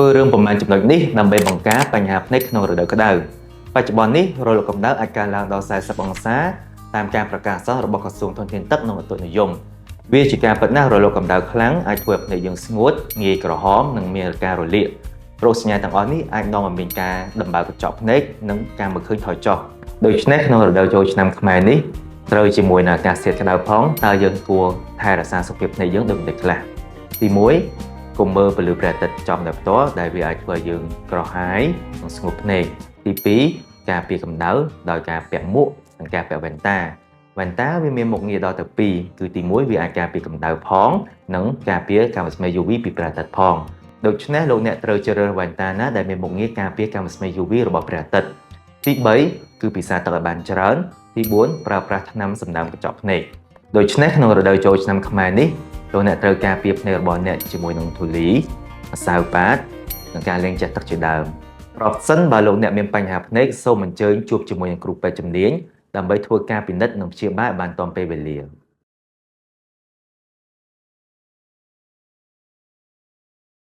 ធ្វើរឿងប្រមាណចំណុចនេះដើម្បីបង្ការបញ្ហាភ្នែកក្នុងរដូវក្តៅបច្ចុប្បន្ននេះរលកកម្ដៅអាចកើនឡើងដល់40អង្សាតាមការប្រកាសអាសន្នរបស់ក្រសួងធនធានទឹកនិងឧតុនិយមវាជាការពិតណាស់រលកកម្ដៅខ្លាំងអាចធ្វើឲ្យភ្នែកយើងស្ងួតងាយក្រហមនិងមានការរលាករោគសញ្ញាទាំងអស់នេះអាចនាំឲ្យមានការដំបៅកញ្ចក់ភ្នែកនិងការមើលឃើញថយចុះដូច្នេះក្នុងរដូវចូលឆ្នាំខ្មែរនេះត្រូវជាមួយនឹងអាកាសធាតុក្តៅផងតើយើងគួរថែរក្សាសុខភាពភ្នែកយើងដូចម្តេចខ្លះទី1កុំមើលពន្លឺព្រះអាទិត្យចំដោយផ្ទាល់ដែលវាអាចធ្វើឲ្យយើងក្រហាយនិងស្ងួតភ្នែកទី2ការពារកម្ដៅដោយការពាក់មួកនិងការពាក់វ៉ែនតាវ៉ែនតាវាមានមុខងារដល់ទៅ2គឺទី1វាអាចការពារកម្ដៅផងនិងការពារកាំរស្មី UV ពីព្រះអាទិត្យផងដូច្នេះលោកអ្នកត្រូវជ្រើសរើសវ៉ែនតាណាដែលមានមុខងារការពារកាំរស្មី UV របស់ព្រះអាទិត្យទី3គឺពិសាទឹកឲ្យបានច្រើនទី4ប្រើប្រាស់ថ្នាំសម្ដាមកញ្ចក់ភ្នែកដូច្នេះក្នុងរដូវចូលឆ្នាំខ្មែរនេះលោកអ្នកត្រូវការពារភ្នែករបស់អ្នកជាមួយនឹងធូលីម្សៅប៉ាតនិងការលាងជះទឹកជាដើមប្រសិនបើលោកអ្នកមានបញ្ហាភ្នែកសូមអញ្ជើញជួបជាមួយនឹងគ្រូពេទ្យជំនាញដើម្បីធ្វើការពិនិត្យនិងព្យាបាលឲ្យបានទាន់ពេលវេលា។